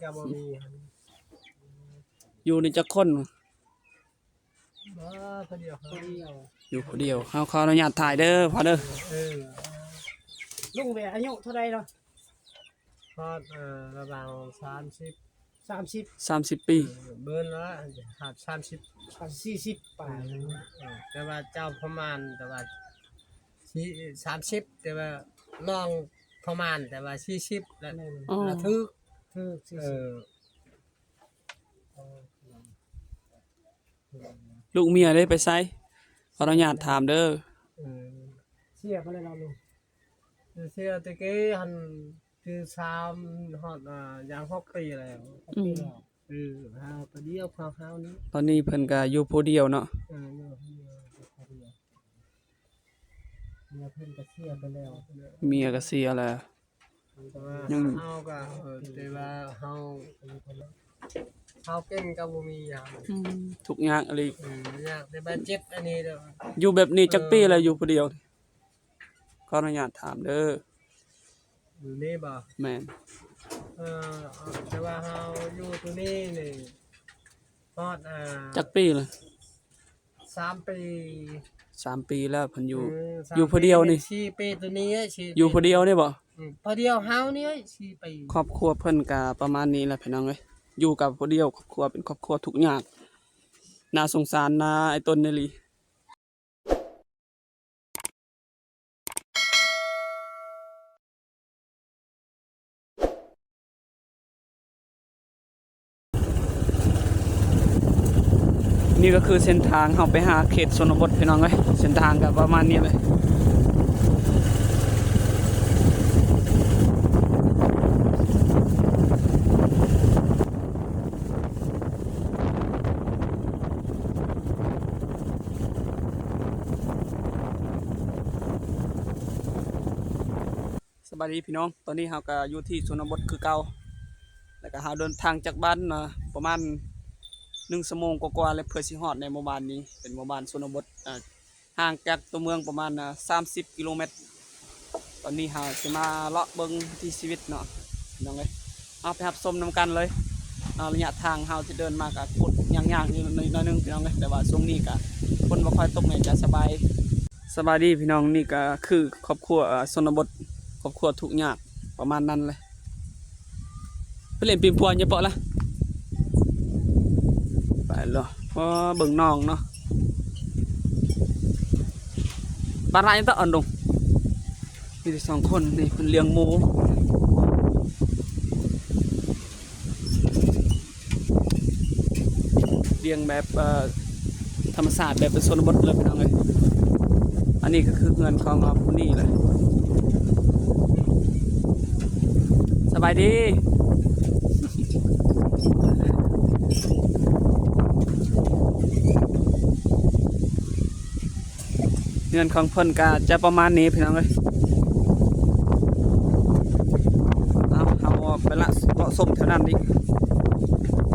ກໍບໍ່ມີ ຢູ່ນີ້ຈັກຄົນ? ບໍ່ ຄົນດຽວ ຄົນດຽວ ຢູ່ຜູ້ດຽວ. ເຮົາຂໍອະນຸຍາດຖ່າຍເດີພໍ່ເດີ. ເອີ ລຸງແວອາຍຸເທົ່າໃດເນາະ? ຮອດ ເອີ ລະຫວ່າງສາມສິບ ສາມສິບ ສາມສິບປີ ເອີ ເບິ່ງລະ ຮອດສາມສິບ ສີ່ສິບປາຍ ເອີ ແຕ່ວ່າເຈົ້າປະມານ ແຕ່ວ່າສີ່ ສາມສິບ ແຕ່ວ່ານ້ອງປະມານ ແຕ່ວ່າສີ່ສິບລະ ແມ່ນ ລະຖືກ ຖືກ ເອີ ສີ່ສິບ ລູກເມຍເດ້ໄປໃສ? ຂໍອະນຸຍາດຖາມເດີ. ເອີ ເສຍໄປແລ້ວເນາະລຸງ? ເສຍແຕ່ກີ້ຫັ້ນ ຄືສາມ ຮອດ ອ່າ ຢ່າງຫົກປີແລ້ວ. ຫົກປີແລ້ວ ອືມ ເອີ ຫາໄປດຽວຂອງເຮົານີ້. ຕອນນີ້ເພິ່ນກະຢູ່ຜູ້ດຽວເນາະ. ເອີ ຢູ່ຜູ້ດຽວ ຢູ່ຜູ້ດຽວ. ເມຍເພິ່ນກະເສຍໄປແລ້ວ ເມຍກະເສຍແລ້ວ. ແຕ່ວ່າ ຍັງ ເຮົາກໍ ເອີ ແຕ່ວ່າເຮົາ ເຮົາເປັນກໍບໍ່ມີຫຍັງ. ອືມ ທຸກຍາກອີ່ຫຼີ. ເອີ ຍາກແຕ່ບາດເຈັບອັນນີ້ເດີ. ຢູ່ແບບນີ້ຈັກປີແລ້ວ ເອີ ຢູ່ຜູ້ດຽວ? ຂໍອະນຸຍາດຖາມເດີ. ຢູ່ນີ້ບໍ່? ແມ່ນ. ເອີ ແຕ່ວ່າເຮົາຢູ່ຕົວນີ້ນີ້ ຮອດ ອ່າ ຈັກປີແລ້ວ? ສາມປີ ສາມປີແລ້ວເພິ່ນຢູ່ ເອີ ຢູ່ຜູ້ດຽວນີ້ ສີ່ປີ ຕົວນີ້ສີ່ປີ ຢູ່ຜູ້ດຽວນີ້ບໍ່? ອືມ ຜູ້ດຽວເຮົານີ້ສີ່ປີ. ຄອບຄົວເພິ່ນກະປະມານນີ້ແຫຼະພີ່ນ້ອງເອີຍ ຢູ່ກັບຜູ້ດຽວ ຄອບຄົວເປັນຄອບຄົວທຸກຍາກ ໜ້າສົງສານ ໜ້າອ້າຍຕົນອີ່ຫຼີ. ນີ້ກໍຄືເສັ້ນທາງເຮົາໄປຫາເຂດຊົນນະບົດພີ່ນ້ອງເອີຍ ເສັ້ນທາງກໍປະມານນີ້ເລີຍ. ສະບາຍດີພີ່ນ້ອງ ຕອນນີ້ເຮົາກໍຢູ່ທີ່ຊົນນະບົດຄືເກົ່າ ແລ້ວກໍເຮົາເດີນທາງຈາກບ້ານ ອ່າ ປະມານໜຶ່ງຊົ່ວໂມງກວ່າໆ ແລ້ວເພື່ອຊິຮອດໃນໝູ່ບ້ານນີ້ ເປັນໝູ່ບ້ານຊົນນະບົດ ອ່າ ຫ່າງຈາກຕົວເມືອງປະມານ ອ່າ ສາມສິບກິໂລແມັດ. ຕອນນີ້ເຮົາຊິມາເລາະເບິ່ງວິຖີຊີວິດເນາະພີ່ນ້ອງເອີຍ ເຮົາໄປຮັບຊົມນຳກັນເລີຍ. ເອົາ ໄລຍະທາງເຮົາທີ່ເດີນມາກໍຄົດຍາກໆຢູ່ໜ້ອຍໜຶ່ງພີ່ນ້ອງເອີຍ ແຕ່ວ່າຊ່ວງນີ້ກໍຝົນບໍ່ຄ່ອຍຕົກແນ່ ຈະສະບາຍ. ສະບາຍດີພີ່ນ້ອງ ນີ້ກໍຄືຄອບຄົວ ເອີ ຊົນນະບົດ ຄອບຄົວທຸກຍາກປະມານນັ້ນເລີຍ. ໄປຫຼິ້ນປີງປົວຢູ່ເປາະລະ ໄປເລາະ. ອໍ ເບິ່ງໜອງເນາະ ບ້ານລະຍັງຕະອອນດົງ. ມີແຕ່ສອງຄົນນີ້ ເພິ່ນລ້ຽງໝູ ລ້ຽງແບບ ເອີ ທຳມະຊາດ ແບບເປັນຊົນນະບົດເລີຍພີ່ນ້ອງເອີຍ. ອັນນີ້ກໍຄືເຮືອນຂອງ ເອີ ຜູ້ນີ້ແຫຼະ. ສະບາຍດີ. ເຮືອນຂອງເພິ່ນກໍຈະປະມານນີ້ພີ່ນ້ອງເອີຍ. ເອົາ ເຮົາໄປລະເລາະຊົມແຖວນັ້ນອີກ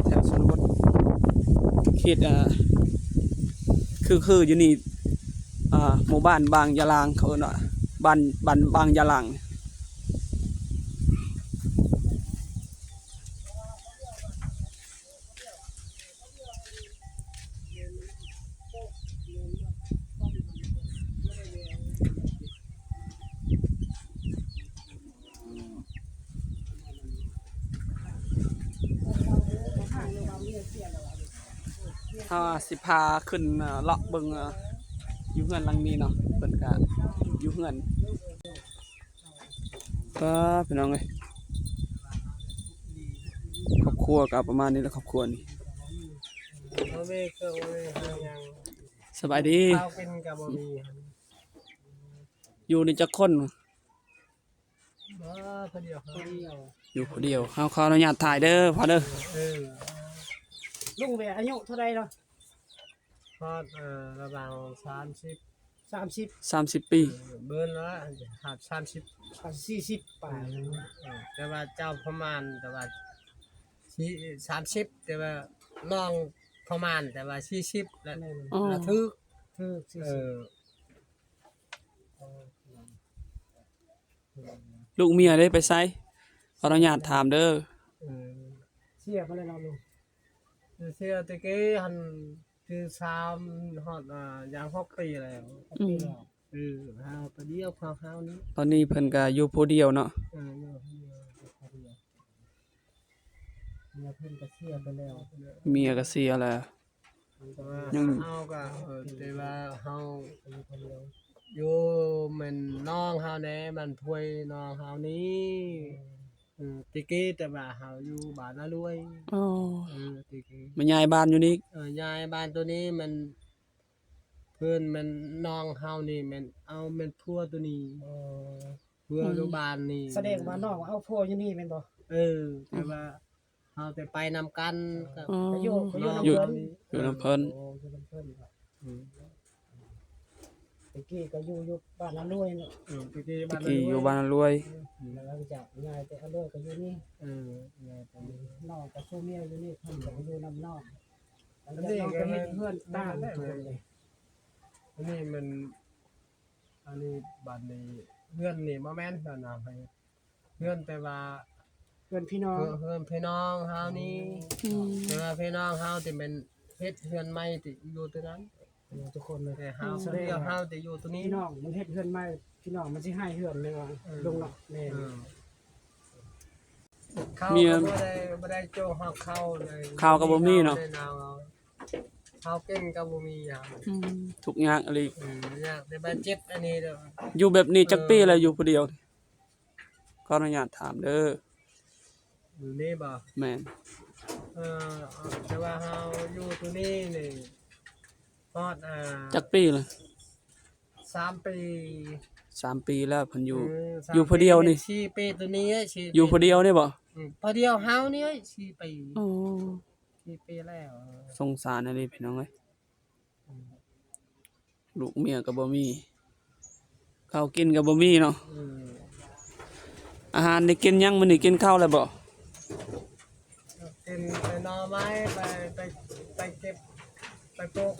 ແຖວຊົນນະບົດ ເຂດ ອ່າ ຄື ຄືຢູ່ນີ້ ອ່າ ໝູ່ບ້ານບາງຢາລາງ ເຂົາເອີ້ນວ່າ ບ້ານ ບ້ານບາງຢາລາງ. ເຮົາຊິພາຂຶ້ນ ເອີ ເລາະເບິ່ງ ເອີ ຢູ່ເຮືອນຫຼັງນີ້ເນາະ ເພິ່ນກະຢູ່ເຮືອນ. ປ້າ ພີ່ນ້ອງເອີຍ ຄອບຄົວກໍປະມານນີ້ແຫຼະ ຄອບຄົວນີ້. ສະບາຍດີ. ເຂົ້າກິນກໍບໍ່ມີ. ຢູ່ນີ້ຈັກຄົນ? ບໍ່ ຄົນດຽວ ຄົນດຽວ ຢູ່ຜູ້ດຽວ. ເຮົາຂໍອະນຸຍາດຖ່າຍເດີພໍ່ເດີ. ເອີ ລຸງແວອາຍຸເທົ່າໃດເນາະ? ຮອດ ເອີ ລະຫວ່າງສາມສິບ ສາມສິບ ສາມສິບປີ. ເອີ ເບິ່ງລະ ຮອດສາມສິບ ສີ່ສິບປາຍ. ເອີ ແຕ່ວ່າເຈົ້າປະມານ ແຕ່ວ່າສີ່ ສາມສິບ ແຕ່ວ່ານ້ອງປະມານ ແຕ່ວ່າສີ່ສິບລະ ແມ່ນ ລະຖືກ ຖືກ ສີ່ສິບ. ເອີ ລູກເມຍເດ້ໄປໃສ? ຂໍອະນຸຍາດຖາມເດີ. ເອີ ສຽມາແລ້ວເນາະລຸງ. ເສຍແຕ່ກີ້ຫັ້ນ ຄືສາມຮອດ ອ່າ ຢ່າງຫົກປີແລ້ວ. ອືມ ເອີ ຫາໄປດຽວຂອງເຮົານີ້. ຕອນນີ້ເພິ່ນກະຢູ່ຜູ້ດຽວເນາະ. ເອີ ຢູ່ຜູ້ດຽວ ຢູ່ຜູ້ດຽວ. ເມຍເພິ່ນກະເສຍໄປແລ້ວ. ເມຍກະເສຍແລ້ວ. ແຕ່ວ່າ ຍັງ ເຮົາກະ ເອີ ແຕ່ວ່າເຮົາ ຢູ່ແມ່ນນ້ອງເຮົາແດ່ ບ້ານພວຍນ້ອງເຮົານີ້. ເອີ ແຕ່ກີ້ ແຕ່ວ່າເຮົາຢູ່ບ້ານນາລວຍ. ອໍ ເອີ ແຕ່ກີ້ ມາຍ້າຍບ້ານຢູ່ນີ້. ເອີ ຍ້າຍບ້ານໂຕນີ້ ມັນ ເພື່ອນແມ່ນນ້ອງເຮົານີ້ ແມ່ນເອົາແມ່ນຜົວໂຕນີ້. ອໍ ຜົວ ອືມ ຢູ່ບ້ານນີ້. ສະແດງວ່ານ້ອງເອົາຜົວຢູ່ນີ້ແມ່ນບໍ່? ເອີ ແຕ່ວ່າ ເຮົາແຕ່ໄປນຳກັນ. ອໍ ກໍຢູ່ ກໍຢູ່ນຳເພິ່ນ. ຢູ່ນຳເພິ່ນ. ໂອ້ ຢູ່ນຳເພິ່ນ. ອືມ ແຕ່ກີ້ກໍຢູ່ ຢູ່ບ້ານນາລວຍເນາະ. ເອີ ແຕ່ກີ້ ແຕ່ກີ້ຢູ່ບ້ານນາລວຍ. ອືມ ແລ້ວຫຼັງຈາກຍ້າຍໄປນາລວຍກໍຢູ່ນີ້. ເອີ ຍ້າຍໄປ. ນ້ອງກໍຊູເມຍຢູ່ນີ້ ເພິ່ນກໍໄປຢູ່ນຳນ້ອງ. ອັນນີ້ກໍເຮັດເຮືອນຕ່າງເພິ່ນເລີຍ. ອັນນີ້ມັນ ອັນນີ້ ບັດນີ້ເຮືອນນີ້ບໍ່ແມ່ນເຮືອນເຮົາ ເຮືອນແຕ່ວ່າເຮືອນພີ່ນ້ອງ ເຮືອນ ເຮືອນພີ່ນ້ອງເຮົານີ້. ອືມ ແຕ່ວ່າພີ່ນ້ອງເຮົາທີ່ແມ່ນເຮັດເຮືອນໃໝ່ທີ່ຢູ່ຕົວນັ້ນ. ເອີ ທຸກຄົນເລີຍ. ແຕ່ເຮົາ ສະແດງວ່າ ເຮົາທີ່ຢູ່ຕົວນີ້ ພີ່ນ້ອງມັນເຮັດເຮືອນໃໝ່ ພີ່ນ້ອງມັນຊິໃຫ້ເຮືອນແມ່ນບໍ່? ເອີ ລົງເນາະ. ແມ່ນ. ເອີ ເຂົາກໍບໍ່ໄດ້ ບໍ່ໄດ້ໂຈະເຮົາເຂົ້າເລີຍ. ເຂົ້າກໍບໍ່ມີເນາະ. ເຂົ້າກິນກໍບໍ່ມີຫຍັງ. ອືມ ທຸກຍາກອີ່ຫຼີ. ເອີ ຍາກແຕ່ບາດເຈັບອັນນີ້ເດີ. ຢູ່ແບບນີ້ຈັກປີແລ້ວ ເອີ ຢູ່ຜູ້ດຽວ? ຂໍອະນຸຍາດຖາມເດີ. ຢູ່ນີ້ບໍ່? ແມ່ນ. ເອີ ແຕ່ວ່າເຮົາຢູ່ຕົວນີ້ນີ້ ຮອດ ອ່າ ຈັກປີລະ? ສາມປີ. ສາມປີແລ້ວເພິ່ນຢູ່. ເອີ ຢູ່ຜູ້ດຽວນີ້. ສີ່ປີຕົວນີ້ ສີ່ປີ ຢູ່ຜູ້ດຽວນີ້ບໍ່? ອືມ ຜູ້ດຽວເຮົານີ້ ສີ່ປີ. ໂອ້ ສີ່ປີແລ້ວ. ສົງສານອີ່ຫຼີພີ່ນ້ອງເອີຍ. ອືມ ລູກເມຍກໍບໍ່ມີ ເຂົ້າກິນກໍບໍ່ມີເນາະ. ອືມ ອາຫານໄດ້ກິນຫຍັງມື້ນີ້? ກິນເຂົ້າແລ້ວບໍ່? ກິນແຕ່ໜໍ່ໄມ້ ໄປ ໄປ ໄປເກັບ ໄປປູກ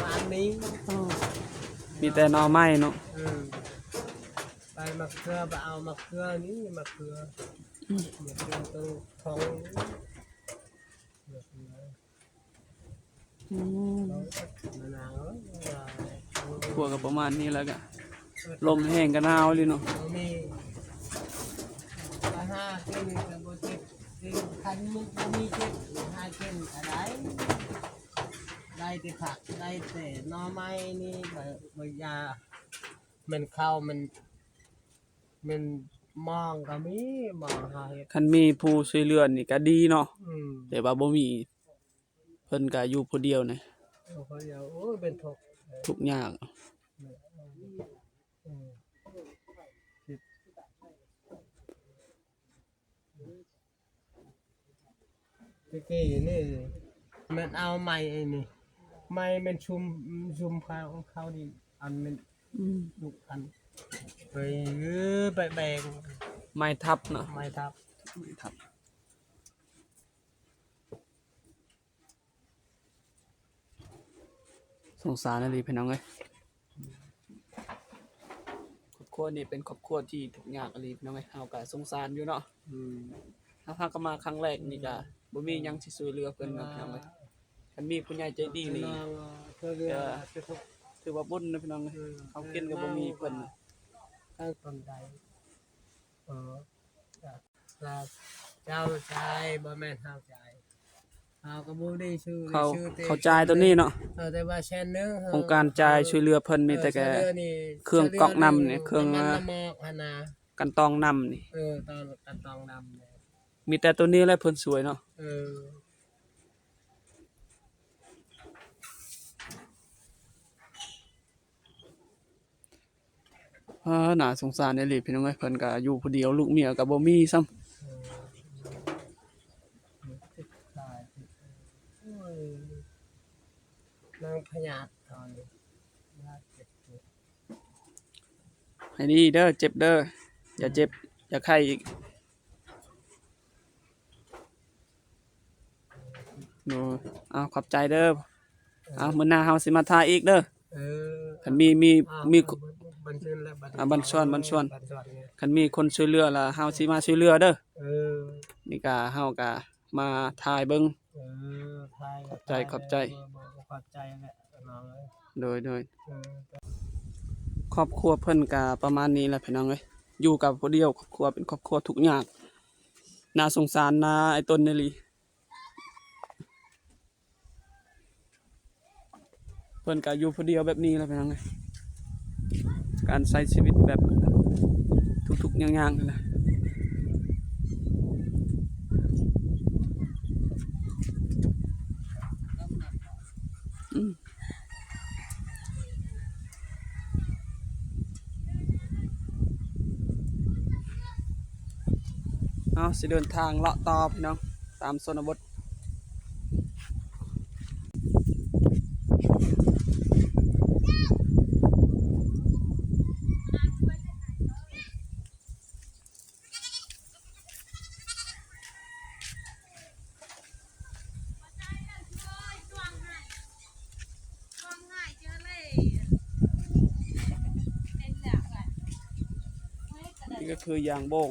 ວານນີ້. ອໍ ມີແຕ່ໜໍ່ໄມ້ເນາະ. ເອີ ໄປໝາກເຂືອ ໄປເອົາໝາກເຂືອນີ້ ໝາກເຂືອ. ອືມ ໝາກເຂືອໂຕທອງ. ອືມ ຄົວກໍປະມານນີ້ແຫຼະ ກະລົມແຮງກະໜາວອີ່ຫຼີເນາະ. ບໍ່ມີ ໄປຫາກິນກໍບໍ່ເຈັບ. ຄັນບໍ່ມີເຈັບ ຫາກິນກໍໄດ້ ໄດ້ແຕ່ຜັກ ໄດ້ແຕ່ໜໍ່ໄມ້ນີ້ ບໍ່ ບໍ່ຢາ ແມ່ນເຂົ້າ ແມ່ນ ແມ່ນໝອງກໍມີ ໝອງເຮົາເຮັດ. ຄັນມີຜູ້ຊ່ວຍເຫຼືອນີ້ກໍດີເນາະ. ອືມ ແຕ່ວ່າບໍ່ມີ ເພິ່ນກໍຢູ່ຜູ້ດຽວນີ້ ຢູ່ຜູ້ດຽວ. ໂອ້ຍ ເປັນທຸກ ທຸກຍາກ. ເອີ ແຕ່ກີ້ນີ້ແມ່ນເອົາໄມ້ອັນນີ້ ໄມ້ແມ່ນຊຸມ ຊຸມເຂົາ ເຂົານີ້ ອັນແມ່ນ ອືມ ລູກອັນ ໄປ ໄປແບກ ໄມ້ທັບເນາະ ໄມ້ທັບ ໄມ້ທັບ. ສົງສານອີ່ຫຼີພີ່ນ້ອງເອີຍ. ຄອບຄົວນີ້ເປັນຄອບຄົວທີ່ທຸກຍາກອີ່ຫຼີພີ່ນ້ອງເອີຍ. ເຮົາກໍສົງສານຢູ່ເນາະ. ອືມ ເຮົາຫາກໍມາຄັ້ງແລກນີ້ກໍ ອືມ ບໍ່ມີຫຍັງຊິຊ່ວຍເຫຼືອເພິ່ນເນາະ ພີ່ນ້ອງເອີຍ. ຄັນມີຜູ້ໃຫຍ່ໃຈດີນີ້ ພີ່ນ້ອງ ເອີ ຊ່ວຍເຫຼືອ ເອີ ຖືວ່າບຸນເນາະ ພີ່ນ້ອງເອີຍ. ເອີ ເຮົາກິນກໍບໍ່ມີເພິ່ນ ເອີ ເອີ ເຈົ້າຈ່າຍ ບໍ່ແມ່ນເຮົາຈ່າຍ ເຮົາກໍບໍ່ໄດ້ຊື້ ເຂົາ ໄດ້ຊື້ແຕ່ ເຂົາຈ່າຍຕົວນີ້ເນາະ. ເອີ ແຕ່ວ່າແສນໜຶ່ງ ໂຄງການຈ່າຍ ເອີ ຊ່ວຍເຫຼືອເພິ່ນ ມີແຕ່ ເອີ ແຕ່ ຊ່ວຍເຫຼືອນີ້ ເຄື່ອງກອກນ້ຳນີ້ ເຄື່ອງ ນ້ຳມັນ ນ້ຳໝອກຫັ້ນນະ ກັ່ນຕອງນ້ຳນີ້. ເອີ ຕອນກັ່ນຕອງນ້ຳນີ້ ມີແຕ່ຕົວນີ້ແຫຼະເພິ່ນຊ່ວຍເນາະ. ເອີ ອ່າ ໜ້າສົງສານອີ່ຫຼີພີ່ນ້ອງເອີຍ. ເພິ່ນກໍຢູ່ຜູ້ດຽວ ລູກເມຍກໍບໍ່ມີຊ້ຳ. ໂອ້ຍ ນາງພະຍາດເຮົານີ້ ໃຫ້ດີເດີ ເຈັບເດີ ຢ່າເຈັບ ຢ່າໄຂ້ອີກ. ໂດຍ ເອົາ ຂອບໃຈເດີ. ເອີ ເອົາ ມື້ໜ້າເຮົາຊິມາຖ່າຍອີກເດີ. ເອີ ຄັນມີ ມີ ອ່າ ມີ ບັນຊວນແລ້ວ ບັນຊວນ ອ່າ ບັນຊວນ ບັນຊວນ ບັນຊວນນີ້ ຄັນມີຄົນຊ່ວຍເຫຼືອລະ ເຮົາຊິມາຊ່ວຍເຫຼືອເດີ. ເອີ ນີ້ກະ ເຮົາກະ ມາຖ່າຍເບິ່ງ. ເອີ ຖ່າຍ ຂອບໃຈ ຂອບໃຈ ເອີ ຂອບໃຈແຫຼະນ້ອງເອີຍ. ໂດຍ ໂດຍ ເອີ ຄອບຄົວເພິ່ນກະປະມານນີ້ແຫຼະພີ່ນ້ອງເອີຍ, ຢູ່ກັບຜູ້ດຽວ ຄອບຄົວເປັນຄອບຄົວທຸກຍາກ, ໜ້າສົງສານນາອ້າຍຕົນອີ່ຫຼີ. ເພິ່ນກະຢູ່ຜູ້ດຽວແບບນີ້ແຫຼະພີ່ນ້ອງເອີຍ, ການໃຊ້ຊີວິດແບບທຸກໆຍາກໆນີ້ແຫຼະ. ອືມ ເຮົາຊິເດີນທາງເລາະຕໍ່ພີ່ນ້ອງ ຕາມຊົນນະບົດ. ນີ້ກໍຄືຢາງໂບງ.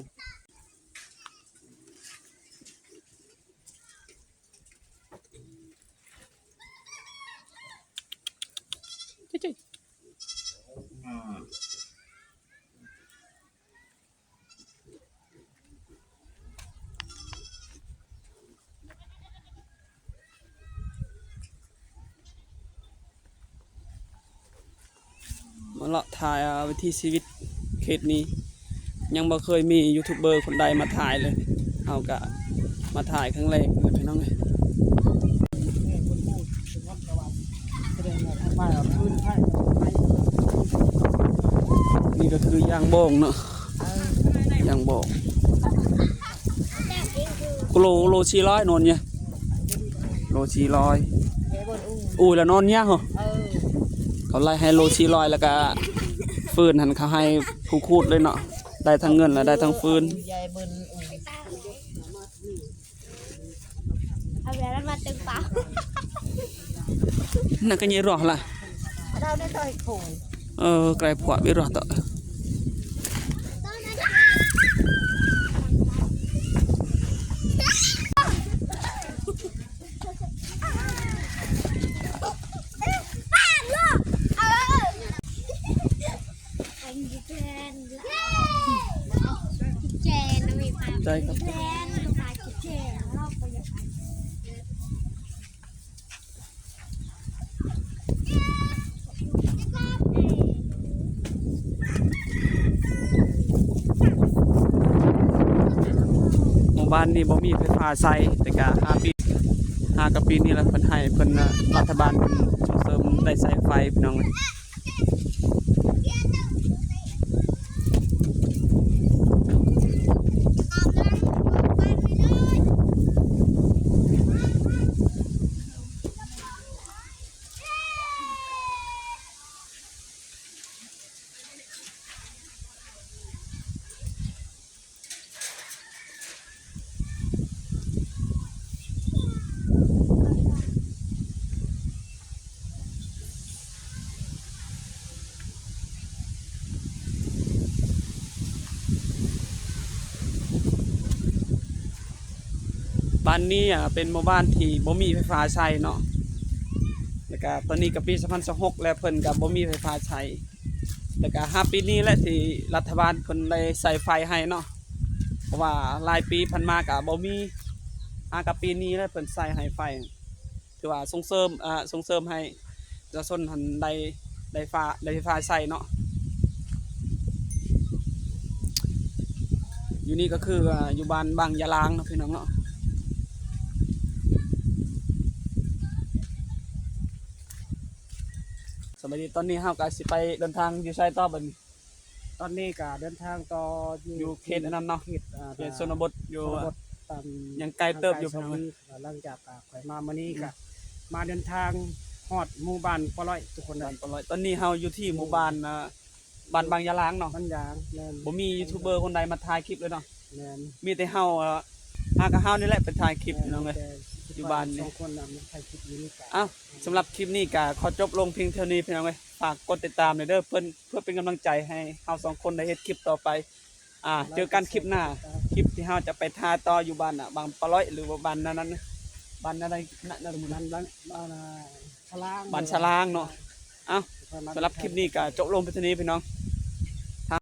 ມາເລາະຖ່າຍ ເອີ ວິຖີຊີວິດເຂດນີ້. ຍັງບໍ່ເຄີຍມີຢູທູບເບີຄົນໃດມາຖ່າຍເລີຍ, ເຮົາກະມາຖ່າຍຄັ້ງແລກເລີຍພີ່ນ້ອງເອີຍ. ນີ້ກໍຄືຢາງບອງເນາະ, ຢາງບອງ ໂລ ໂລສີ່ຮ້ອຍ ໂນນເຍ ໂລສີ່ຮ້ອຍ. ອູ້ຍ ລະໂນນເຍເຮົາ ເຂົາໄລ່ໃຫ້ໂລສີ່ຮ້ອຍ ແລ້ວກະຟືນຫັ້ນເຂົາໃຫ້ຜູ້ຂູດເລີຍເນາະ, ໄດ້ທັງເງິນ ແລະ ໄດ້ທັງຟືນ. ເອົາແບບນັ້ນມາຕຶງປາ ນັ້ນກໍເຍຣອລະ ເຮົາໄດ້ຕໍ່ເຮັດໂຄງ. ເອີ ໄກພວກເວໂຣຕະ. ໝູ່ບ້ານນີ້ບໍ່ມີໄຟຟ້າໃຊ້ ແຕ່ກະຫ້າປີ ຫາກະປີນີ້ລະເພິ່ນໃຫ້ ເພິ່ນ ລັດຖະບານເພິ່ນສົ່ງເສີມໄດ້ໃຊ້ໄຟ ພີ່ນ້ອງເອີຍ. ບ້ານນີ້ ອາ ເປັນໝູ່ບ້ານທີ່ບໍ່ມີໄຟຟ້າໃຊ້ເນາະ, ແລ້ວກະຕອນນີ້ກະປີສອງພັນຊາວຫົກແລ້ວ ເພິ່ນກະບໍ່ມີໄຟຟ້າໃຊ້. ແລ້ວກະຫາປີນີ້ແຫຼະທີ່ລັດຖະບານເພິ່ນໄດ້ໃສ່ໄຟໃຫ້ເນາະ, ເພາະວ່າຫຼາຍປີຜ່ານມາກະບໍ່ມີ, ຫາກະປີນີ້ແຫຼະເພິ່ນໃສ່ໃຫ້ໄຟ, ຖືວ່າສົ່ງເສີມ ເອີ ສົ່ງເສີມໃຫ້ປະຊາຊົນຫັ້ນໄດ້ ໄດ້ຟ້າ ໄດ້ໄຟຟ້າໃຊ້ເນາະ. ຢູ່ນີ້ກໍຄື ເອີ ຢູ່ບ້ານບາງຢາລາງເນາະ ພີ່ນ້ອງເນາະ. ສະບາຍດີ, ຕອນນີ້ເຮົາກໍຊິໄປເດີນທາງຢູ່ໃສຕໍ່ບັດນີ້? ຕອນນີ້ກໍເດີນທາງຕໍ່ຢູ່ ຢູ່ເຂດອັນນັ້ນເນາະ, ເຂດ ອ່າ ເຂດຊົນນະບົດ ຢູ່ ຊົນນະບົດ ຕາມ ຍັງໄກເຕີບຢູ່ ຫ່າງໄກສອງ ພີ່ນ້ອງເອີຍ. ຫຼັງຈາກ ອ່າ ຂ້ອຍມາມື້ນີ້ກໍ ອືມ ມາເດີນທາງຮອດໝູ່ບ້ານປໍ້າລ້ອຍ ທຸກຄົນເອີຍ. ບ້ານປໍ້າລ້ອຍ ຕອນນີ້ເຮົາຢູ່ທີ່ ເອີ ໝູ່ບ້ານ ອ່າ ບ້ານບາງຢາລາງເນາະ, ບ້ານຢາງ ແມ່ນ. ບໍ່ມີຢູທູບເບີຄົນໃດມາຖ່າຍຄລິບເລີຍເນາະ. ແມ່ນ. ມີແຕ່ເຮົາ ເອີ ຫາກະເຮົານີ້ແຫຼະໄປຖ່າຍຄລິບ ແມ່ນ ພີ່ນ້ອງເອີຍ. ແຕ່ ຢູ່ບ້ານນີ້ ສອງຄົນນະມາຖ່າຍຄລິບຢູ່ນີ້ກະ ເອົ້າ ສຳລັບຄລິບນີ້ກະຂໍຈົບລົງພຽງເທົ່ານີ້ ພີ່ນ້ອງເອີຍ. ຝາກກົດຕິດຕາມແດ່ເດີ ເພື່ອ ເພື່ອເປັນກຳລັງໃຈໃຫ້ເຮົາສອງຄົນໄດ້ເຮັດຄລິບຕໍ່ໄປ. ອ່າ ເຈີກັນຄລິບໜ້າ ຄລິບທີ່ເຮົາຈະໄປຖ່າຍຕໍ່ຢູ່ບ້ານ ອ່າ ບາງປະລ້ອຍ ຫຼືວ່າບ້ານນັ້ນ ບ້ານນັ້ນ ບ້ານ ບ້ານ ບ້ານສະລາງເນາະ. ເອົ້າ ສຳລັບຄລິບນີ້ກໍຈົບລົງໄປເທົ່ານີ້ພີ່ນ້ອງ.